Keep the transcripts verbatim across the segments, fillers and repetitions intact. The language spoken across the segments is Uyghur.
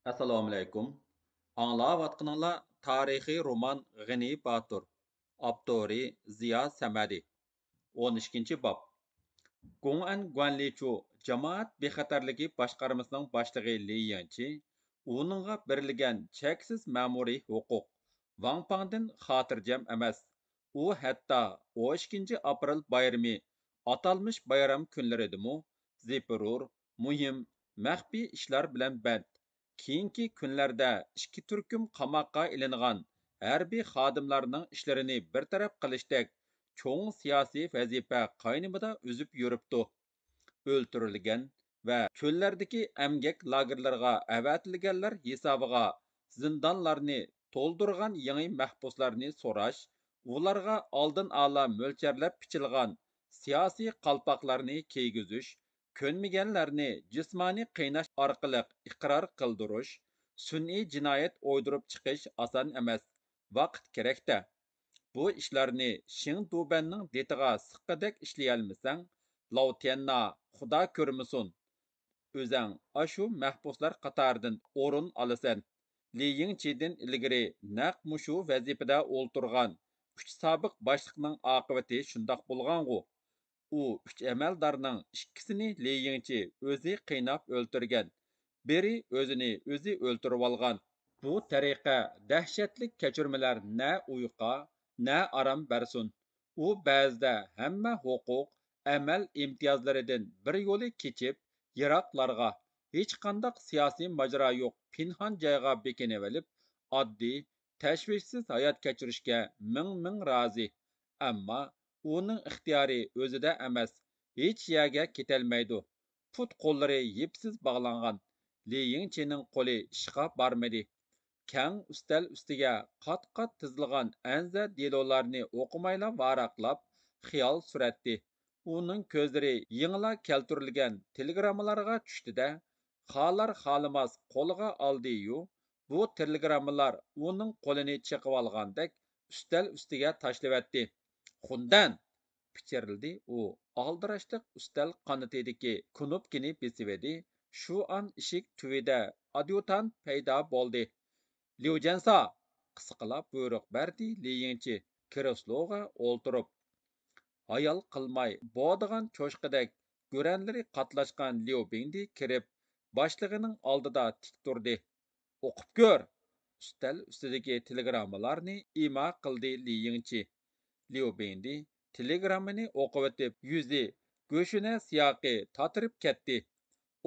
ئەسسالامۇئەلەيكۇم. ئاڭلاۋاتقىنىڭلار تارىخىي رومان غېنى باتۇر. ئاپتورى زىيا سەمەدى. ئون ئىككىنچى باب. گۇڭئەن گۇەنلىچۇ جامائەت بىخەتەرلىكى باشقارمىسىنىڭ باشلىقى لى يىڭچى ئۇنىڭغا بېرىلگەن چەكسىز مەمۇرىي ھوقۇق ۋاڭ پاڭدىن خاتىرجەم ئەمەس. ئۇ ھەتتا ئون ئىككىنچى ئاپرېل بايرىمى ئاتالمىش بايرام كۈنلىرىدىمۇ زىپرۇر، مۇھىم، مەخپىي ئىشلار بىلەن بەند، كېيىنكى كۈنلەردە ئىككى تۈركۈم قاماققا ئېلىنغان ھەربىي خادىملارنىڭ ئىشلىرىنى بىر تەرەپ قىلىشتەك چوڭ سىياسىي ۋەزىپە قاينىمىدا ئۈزۈپ يۈرۈپتۇ. ئۆلتۈرۈلگەن ۋە چۆللەردىكى ئەمگەك لاگېرلىرىغا ئەۋەتىلگەنلەر ھېسابىغا زىندانلارنى تولدۇرغان يېڭى مەھبۇسلارنى سوراش، ئۇلارغا ئالدىن ئالا مۆلچەرلەپ پىچىلغان سىياسىي قالپاقلارنى كىيگۈزۈش، كۆنمىگەنلەرنى جىسمانىي قىيناش ئارقىلىق ئىقرار قىلدۇرۇش، سۈنئىي جىنايەت ئويدۇرۇپ چىقىش ئاسان ئەمەس، ۋاقىت كېرەك-دە. بۇ ئىشلارنى شىڭ دۇبەننىڭ دېتىغا سىققىدەك ئىشلىيەلمىسەڭ، لاۋتيەننا خۇدا كۆرمىسۇن، ئۆزەڭ ئاشۇ مەھبۇسلار قاتارىدىن ئورۇن ئالىسەن. لى يىڭچىدىن ئىلگىرى نەق مۇشۇ ۋەزىپىدە ئولتۇرغان ئۈچ سابىق باشلىقنىڭ ئاقىۋىتى شۇنداق بولغانغۇ. ئۇ ئۈچ ئەمەلدارنىڭ ئىككىسىنى لى يىڭچى ئۆزى قىيناپ ئۆلتۈرگەن، بىرى ئۆزىنى ئۆزى ئۆلتۈرۈۋالغان. بۇ تەرىقە دەھشەتلىك كەچۈرمىلەر نە ئۇيقا، نە ئارام بەرسۇن. ئۇ بەزىدە ھەممە ھوقۇق، ئەمەل ئىمتىيازلىرىدىن بىر يولى كېچىپ، يىراقلارغا، ھېچقانداق سىياسىي ماجىرا يوق پىنھان جايغا بېكىنىۋېلىپ، ئاددىي، تەشۋىشسىز ھايات كەچۈرۈشكە مىڭ مىڭ رازى. ئەمما ئۇنىڭ ئىختىيارى ئۆزىدە ئەمەس، ھېچ يەرگە كېتەلمەيدۇ. پۇت-قوللىرى يىپسىز باغلانغان. لى يىڭچىنىڭ قولى ئىشقا بارمىدى. كەڭ ئۈستەل ئۈستىگە قات-قات تىزىلغان ئەنزە دېلولارنى ئوقۇمايلا ۋاراقلاپ، خىيال سۈرەتتى. ئۇنىڭ كۆزلىرى يېڭىلا كەلتۈرۈلگەن تېلېگراممىلارغا چۈشتى-دە، خالار-خالىماس قولىغا ئالدى-يۇ، بۇ تېلېگراممىلار ئۇنىڭ قولىنى چېقىۋالغاندەك ئۈستەل ئۈستىگە تاشلىۋەتتى. خۇندەن! پىچىرلىدى ئۇ. ئالدىراشلىق ئۈستەل قانىتىدىكى كۇنۇپكىنى بېسىۋىدى. شۇ ئان ئىشىك تۈۋىدە ئاديۇتانت پەيدا بولدى. ليۇ جەنسا! قىسقىلا بۇيرۇق بەردى لى يىڭچى كرېسلوغا ئولتۇرۇپ. ھايال قىلماي بوغىدىغان چوشقىدەك گۈرەنلىرى قاتلاشقان ليۇ بىڭدى كىرىپ، باشلىقىنىڭ ئالدىدا تىك تۇردى. ئوقۇپ كۆر! ئۈستەل ئۈستىدىكى تېلېگراممىلارنى ئىما قىلدى لى يىڭچى. ليۇ بىڭدى تېلېگراممىنى ئوقۇۋېتىپ، يۈزى گۆشىنە سىياقى تاتىرىپ كەتتى.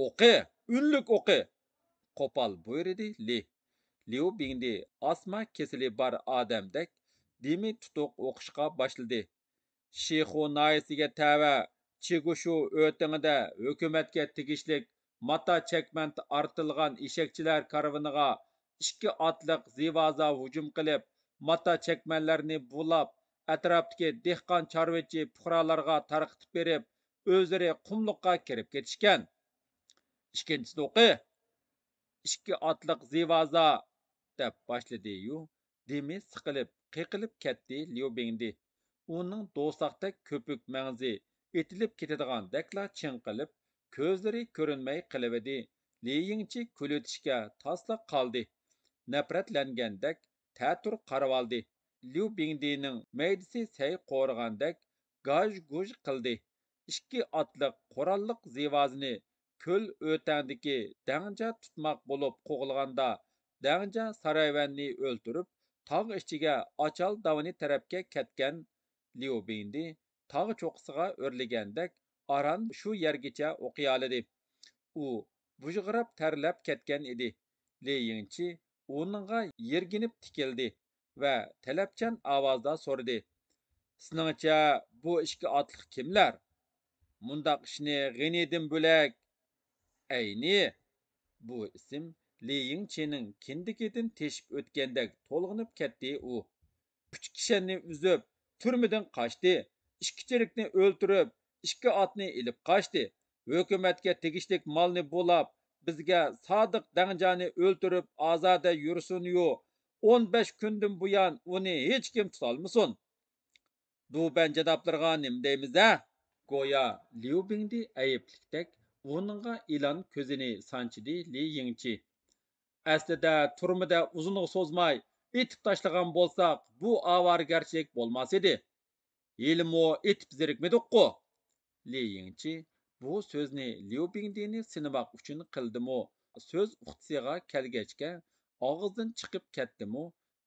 ئوقى! ئۈنلۈك ئوقى! قوپال بۇيرۇدى لى. ليۇ بىڭدى ئاسما كېسىلى بار ئادەمدەك دېمى تۇتۇق ئوقۇشقا باشلىدى. شىخۇ ناھىيەسىگە تەۋە چىگۇشۇ ئۆتىڭىدە ھۆكۈمەتكە تېگىشلىك ماتا چەكمەن ئارتىلغان ئېشەكچىلەر كارۋىنىغا ئىككى ئاتلىق زىۋازا ھۇجۇم قىلىپ، ماتا چەكمەنلەرنى بۇلاپ، ئەتراپتىكى دېھقان چارۋىچى پۇقرالارغا تارقىتىپ بېرىپ، ئۆزلىرى قۇملۇققا كىرىپ كېتىشكەن. ئىككىنچىسى ئوقى، ئىككى ئاتلىق زىۋازا، دەپ باشلىدى يۇ. دېمى سىقىلىپ، قېقىلىپ كەتتى ليۇ بىڭدى. ئۇنىڭ دوساختەك كۆپۈك مەڭزى ئېتىلىپ كېتىدىغاندەكلا چىڭقىلىپ، كۆزلىرى كۆرۈنمەي قېلىۋىدى. لى يىڭچى كۈلۈۋېتىشكە تاسلا قالدى. نەپرەتلەنگەندەك تەتۈر قارىۋالدى. ليۇ بىڭدىنىڭ مەيدىسى سەي قورۇغاندەك گاژ-گۇژ قىلدى. ئىككى ئاتلىق قوراللىق زىۋازىنى كۆل ئۆتەڭدىكى دەڭجە تۇتماق بولۇپ قوغلىغاندا، دەڭجە سارايۋەننى ئۆلتۈرۈپ، تاغ ئىچىگە ئاچال داۋىنى تەرەپكە كەتكەن ليۇ بىڭدى تاغ چوققىسىغا ئۆرلىگەندەك ئاران شۇ يەرگىچە ئوقۇيالىدى. ئۇ بۇژغىراپ تەرلەپ كەتكەن ئىدى. لى يىڭچى ئۇنىڭغا يىرگىنىپ تىكىلدى ۋە تەلەپچان ئاۋازدا سورىدى: سېنىڭچە بۇ ئىككى ئاتلىق كىملەر؟ مۇنداق ئىشنى غېنىدىن بۆلەك. ئەينى! بۇ ئىسىم لى يىڭچىنىڭ كىندىكىدىن تېشىپ ئۆتكەندەك تولغىنىپ كەتتى ئۇ. ئۈچ كىشەننى ئۈزۈپ، تۈرمىدىن قاچتى. ئىككى چېرىكنى ئۆلتۈرۈپ، ئىككى ئاتنى ئېلىپ قاچتى. ھۆكۈمەتكە تېگىشلىك مالنى بۇلاپ، بىزگە سادىق دەڭجانى ئۆلتۈرۈپ ئازادە يۈرسۇنيۇ. ئون بەش كۈندىن بۇيان ئۇنى ھېچكىم تۇتالمىسۇن. دۇبەن جانابلىرىغا نېمە دەيمىز ھە؟ گويا ليۇ بىڭدى ئەيىبلىكتەك ئۇنىڭغا ئىلان كۆزىنى سانچىدى لى يىڭچى. ئەسلىدە تۈرمىدە ئۇزۇنغا سوزماي ئېتىپ تاشلىغان بولساق، بۇ ئاۋارىگەرچىلىك بولماس ئىدى. ھېلىمۇ ئېتىپ زېرىكمىدۇققۇ؟ لى يىڭچى بۇ سۆزنى ليۇ بىڭدىنى سىنىماق ئۈچۈن قىلدىمۇ، سۆز ئۇقتىسىغا كەلگەچكە ئاغزىدىن چىقىپ كەتتىمۇ،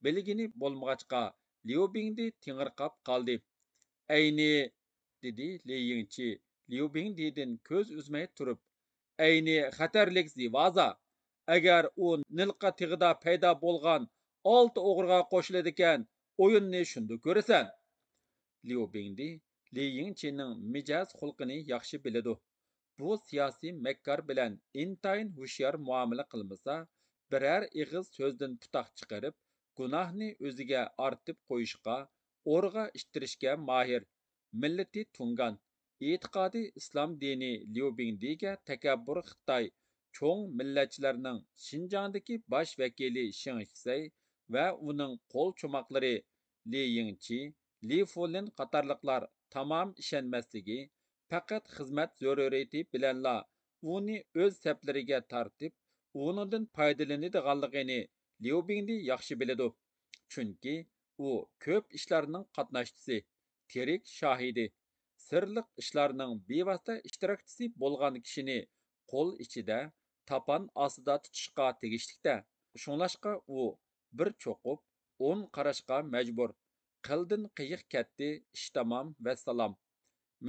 بىلگىنى بولمىغاچقا، ليۇ بىڭدى تېڭىرقاپ قالدى. ئەينى، دېدى لى يىڭچى ليۇ بىڭدىدىن كۆز ئۈزمەي تۇرۇپ، ئەينى خەتەرلىك زىۋازا. ئەگەر ئۇ نىلقا تېغىدا پەيدا بولغان ئالتە ئوغرىغا قوشۇلىدىكەن، ئويۇننى شۇندا كۆرىسەن. ليۇ بىڭدى لى يىڭچىنىڭ مىجەز خۇلقىنى ياخشى بىلىدۇ. بۇ سىياسىي مەككار بىلەن ئىنتايىن ھوشيار مۇئامىلە قىلمىسا، بىرەر ئېغىز سۆزدىن پۇتاق چىقىرىپ، گۇناھنى ئۆزىگە ئارتىپ قويۇشقا، ئورغا ئىتتىرىشكە ماھىر. مىللىتى تۇڭگان، ئېتىقادى ئىسلام دىنى ليۇ بىڭدىگە تەكەببۇر خىتاي چوڭ مىللەتچىلەرنىڭ شىنجاڭدىكى باش ۋەكىلى شېڭ شىسەي ۋە ئۇنىڭ قول چوماقلىرى لى يىڭچى، لى فۇلىن قاتارلىقلار تامام ئىشەنمەسلىكى، پەقەت خىزمەت زۆرۈرىيىتى بىلەنلا ئۇنى ئۆز سەپلىرىگە تارتىپ، ئۇنىڭدىن پايدىلىنىدىغانلىقىنى ليۇ بىڭدى ياخشى بىلىدۇ. چۈنكى ئۇ كۆپ ئىشلارنىڭ قاتناشچىسى، تىرىك شاھىدى، سىرلىق ئىشلارنىڭ بىۋاسىتە ئىشتىراكچىسى بولغان كىشىنى قول ئىچىدە، تاپان ئاستىدا تۇتۇشقا تېگىشلىك-دە. شۇڭلاشقا ئۇ بىر چوقۇپ، ئون قاراشقا مەجبۇر. قىلدىن قىيىق كەتتى، ئىش تامام، ۋەسسالام.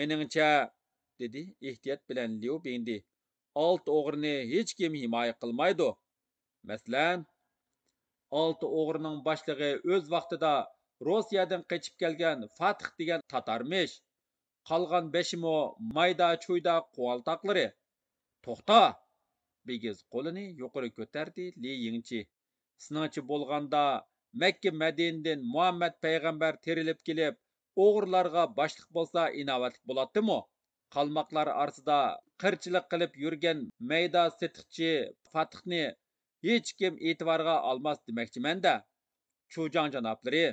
مېنىڭچە، دېدى ئېھتىيات بىلەن ليۇ بىڭدى، ئالتە ئوغرىنى ھېچكىم ھىمايە قىلمايدۇ. مەسىلەن، ئالتە ئوغرىنىڭ باشلىقى ئۆز ۋاقتىدا روسىيەدىن قېچىپ كەلگەن فاتىھ دېگەن تاتارمىش. قالغان بەشىمۇ مايدا-چۇيدا قوۋالتاقلىرى. توختا! بىگىز قولىنى يۇقىرى كۆتەردى لى يىڭچى. سېنىڭچە بولغاندا، مەككە مەدىنىدىن مۇھەممەد پەيغەمبەر تىرىلىپ كېلىپ، ئوغرىلارغا باشلىق بولسا ئىناۋەتلىك بولاتتىمۇ؟ قالماقلار ئارىسىدا قىرچىلىق قىلىپ يۈرگەن مەيدا سېتىقچى فاتىھنى ھېچكىم ئېتىبارغا ئالماس دېمەكچىمەن-دە. چۇجاڭ جانابلىرى،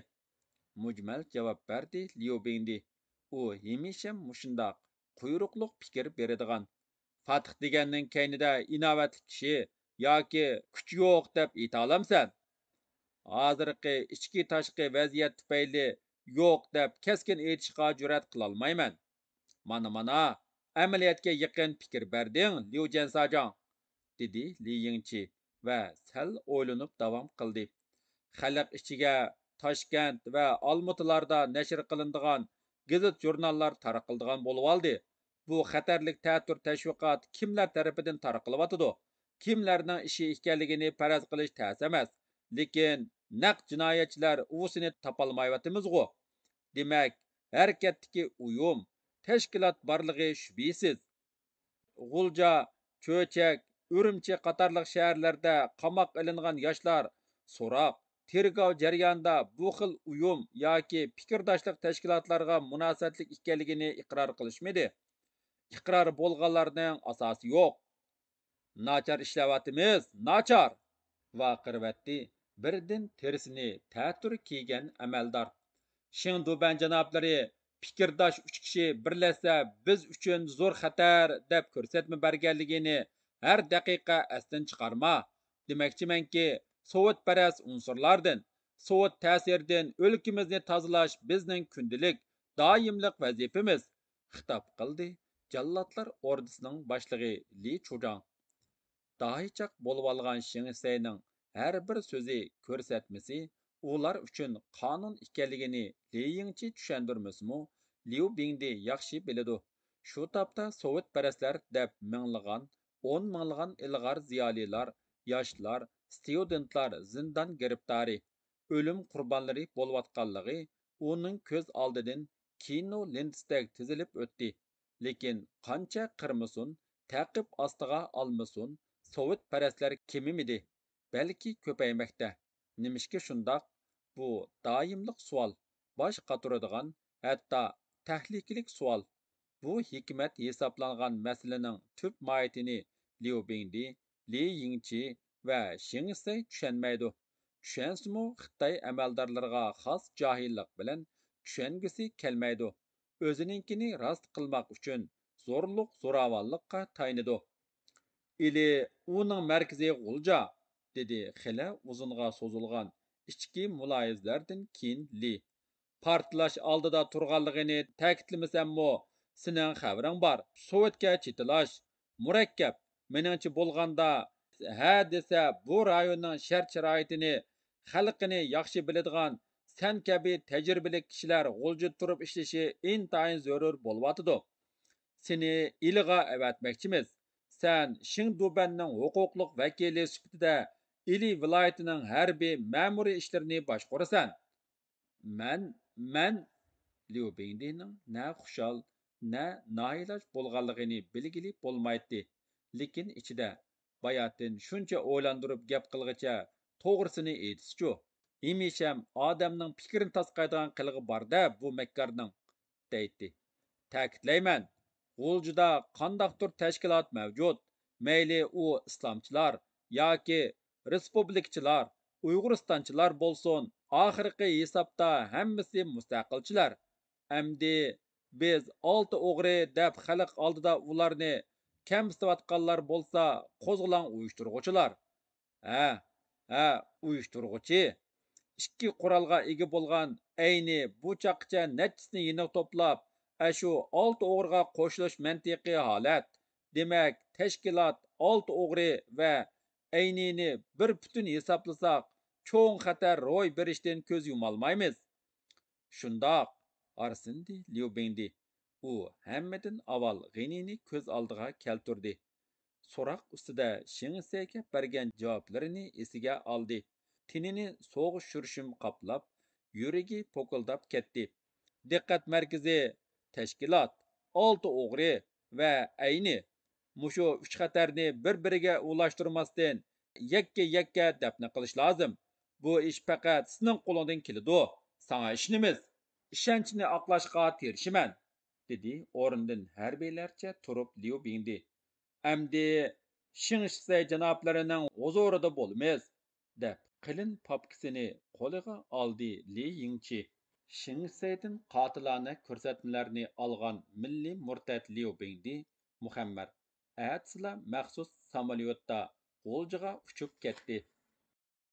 مۈجمەل جاۋاب بەردى ليۇ بىڭدى. ئۇ ھېمىشە مۇشۇنداق قۇيرۇقلۇق پىكىر بېرىدىغان. فاتىھ دېگەننىڭ كەينىدە ئىناۋەتلىك كىشى ياكى كۈچ يوق دەپ ئېيتالامسەن؟ ھازىرقى ئىچكى تاشقى ۋەزىيەت تۈپەيلى يوق دەپ كەسكىن ئېيتىشقا جۈرئەت قىلالمايمەن. مانا، مانا، ئەمەلىيەتكە يېقىن پىكىر بەردىڭ، ليۇ جەنساجاڭ، دېدى لى يىڭچى ۋە سەل ئويلىنىپ داۋام قىلدى. خەلق ئىچىگە تاشكەنت ۋە ئالمۇتىلاردا نەشر قىلىنىدىغان گېزىت-ژۇرناللار تارقىلىدىغان بولۇۋالدى. بۇ خەتەرلىك تەتۈر تەشۋىقات كىملەر تەرىپىدىن تارقىلىۋاتىدۇ؟ كىملەرنىڭ ئىشى ئىكەنلىكىنى پەرەز قىلىش تەس ئەمەس. لېكىن نەق جىنايەتچىلەر ئۇۋىسىنى تاپالمايۋاتىمىزغۇ؟ دېمەك، ھەرىكەتتىكى ئۇيۇم، تەشكىلات بارلىقى شۈبھىسىز. غۇلجا، چۆچەك، ئۈرۈمچى قاتارلىق شەھەرلەردە قاماققا ئېلىنغان ياشلار سوراق، تېرگاۋ جەريانىدا بۇ خىل ئۇيۇم ياكى پىكىرداشلىق تەشكىلاتلارغا مۇناسىۋەتلىك ئىكەنلىكىنى ئىقرار قىلىشمىدى. ئىقرار بولغانلارنىڭ ئاساسى يوق. ناچار ئىشلەۋاتىمىز، ناچار! ۋارقىرىۋەتتى بىردىن تېرىسىنى تەتۈر كىيگەن ئەمەلدار. شېڭ دۇبەن جانابلىرى پىكىرداش ئۈچ كىشى بىرلەشسە بىز ئۈچۈن زور خەتەر دەپ كۆرسەتمە بەرگەنلىكىنى ھەر دەقىقە ئەستىن چىقارما. دېمەكچىمەنكى، سوۋېتپەرەس ئۇنسۇرلاردىن، سوۋېت تەسىرىدىن ئۆلكىمىزنى تازىلاش بىزنىڭ كۈندىلىك، دائىملىق ۋەزىپىمىز. خىتاب قىلدى جاللاتلار ئوردىسىنىڭ باشلىقى لى چۇجاڭ. داھىيچاق بولۇۋالغان شېڭ شىسەينىڭ ھەر بىر سۆزى، كۆرسەتمىسى ئۇلار ئۈچۈن قانۇن ئىكەنلىكىنى لى يىڭچى چۈشەندۈرمىسىمۇ، ليۇ بىڭدى ياخشى بىلىدۇ. شۇ تاپتا سوۋېتپەرەسلەر دەپ مىڭلىغان، ئون مىڭلىغان ئىلغار زىيالىيلار، ياشلار، ستۇدېنتلار زىندان گىرىپتارى، ئۆلۈم قۇربانلىرى بولۇۋاتقانلىقى ئۇنىڭ كۆز ئالدىدىن كىنو لېنتىسىدەك تىزىلىپ ئۆتتى. لېكىن قانچە قىرمىسۇن، تەقىب ئاستىغا ئالمىسۇن، سوۋېتپەرەسلەر كېمىمىدى، بەلكى كۆپەيمەكتە. نېمىشقا شۇنداق؟ بۇ دائىملىق سوئال، باش قاتۇرىدىغان، ھەتتا تەھلىكىلىك سوئال. بۇ ھېكمەت ھېسابلانغان مەسىلىنىڭ تۈپ ماھىيىتىنى ليۇ بىڭدى، لى يىڭچى ۋە شېڭ شىسەي چۈشەنمەيدۇ. چۈشەنسىمۇ، خىتاي ئەمەلدارلىرىغا خاس جاھىللىق بىلەن چۈشەنگۈسى كەلمەيدۇ. ئۆزىنىڭكىنى راست قىلماق ئۈچۈن زورلۇق-زوراۋانلىققا تايىنىدۇ. ئىلى ئۇنىڭ مەركىزى غۇلجا، دېدى خېلى ئۇزۇنغا سوزۇلغان ئىچكى مۇلاھىزىلەردىن كېيىن لى. پارتلاش ئالدىدا تۇرغانلىقىنى تەكىتلىمىسەممۇ، سېنىڭ خەۋىرىڭ بار. سوۋېتكە چېتىلاش مۇرەككەپ. مېنىڭچە بولغاندا، ھە دېسە، بۇ رايوننىڭ شەرت-شارائىتىنى، خەلقىنى ياخشى بىلىدىغان سەن كەبى تەجرىبىلىك كىشىلەر غۇلجىدا تۇرۇپ ئىشلىشى ئىنتايىن زۆرۈر بولۇۋاتىدۇ. سېنى ئىلىغا ئەۋەتمەكچىمىز. سەن شېڭدۇبەننىڭ ھوقۇقلۇق ۋەكىلى سۈپىتىدە ئىلى ۋىلايىتىنىڭ ھەربىي مەمۇرىي ئىشلىرىنى باشقۇرىسەن. مەن، مەن، ليۇ بىڭدىنىڭ نە خۇشال، نە نائىلاج بولغانلىقىنى بىلگىلى بولمايتتى، لېكىن ئىچىدە، باياتىن شۇنچە ئويلاندۇرۇپ گەپ قىلغىچە توغرىسىنى ئېيتسىچۇ؟ ھېمىشەم ئادەمنىڭ پىكرىنى تاسقايدىغان قىلىقى بار-دە بۇ مەككارنىڭ، دەيتتى. تەكىتلەيمەن، غۇلجىدا قانداقتۇر تەشكىلات مەۋجۇت، مەيلى ئۇ ئىسلامچىلار ياكى رېسپۇبلىكىچىلار، ئۇيغۇرىستانچىلار بولسۇن، ئاخىرقى ھېسابتا ھەممىسى مۇستەقىلچىلەر. ئەمدى بىز ئالتە ئوغرى دەپ خەلق ئالدىدا ئۇلارنى كەمسىتىۋاتقانلار بولسا قوزغىلاڭ ئۇيۇشتۇرغۇچىلار. ھە، ھە، ئۇيۇشتۇرغۇچى. ئىككى قورالغا ئىگە بولغان ئەينى بۇ چاغقىچە نەچچىسىنى يېنىغا توپلاپ، ئەشۇ ئالتە ئوغرىغا قوشۇلۇش مەنتىقىي ھالەت. دېمەك، تەشكىلات ئالتە ئوغرى ۋە ئەينىنى بىر پۈتۈن ھېسابلىساق، چوڭ خەتەر روي بېرىشتىن كۆز يۇمالمايمىز. شۇنداق، ئارىسىندى ليۇ بىڭدى. ئۇ ھەممىدىن ئاۋۋال غېنىنى كۆز ئالدىغا كەلتۈردى. سوراق ئۈستىدە شېڭ شىسەيگە بەرگەن جاۋابلىرىنى ئېسىگە ئالدى. تېنىنى سوغۇق شۈرشۈم قاپلاپ، يۈرىكى پوكۇلداپ كەتتى. دىققەت مەركىزى، تەشكىلات، ئالتە ئوغرى ۋە ئەينى. مۇشۇ ئۈچ خەتەرنى بىر-بىرىگە ئۇلاشتۇرماستىن، يەككە-يەككە دەپنە قىلىش لازىم. بۇ ئىش پەقەت سېنىڭ قولۇڭدىن كېلىدۇ. ساڭا ئىشىنىمىز. ئىشەنچنى ئاقلاشقا تىرىشىمەن، دېدى ئورنىدىن ھەربىيلەرچە تۇرۇپ ليۇ بىڭدى. ئەمدى شېڭ شىسەي جانابلىرىنىڭ ھۇزۇرىدا بولىمىز، دەپ قېلىن پاپكىسىنى قولىغا ئالدى لى يىڭچى. شېڭ شىسەيدىن قاتىلانە كۆرسەتمىلەرنى ئالغان مىللىي مۇرتەت ليۇ بىڭدى مۇخەممەر ئەتىسىلا مەخسۇس ساموليوتتا غۇلجىغا ئۇچۇپ كەتتى.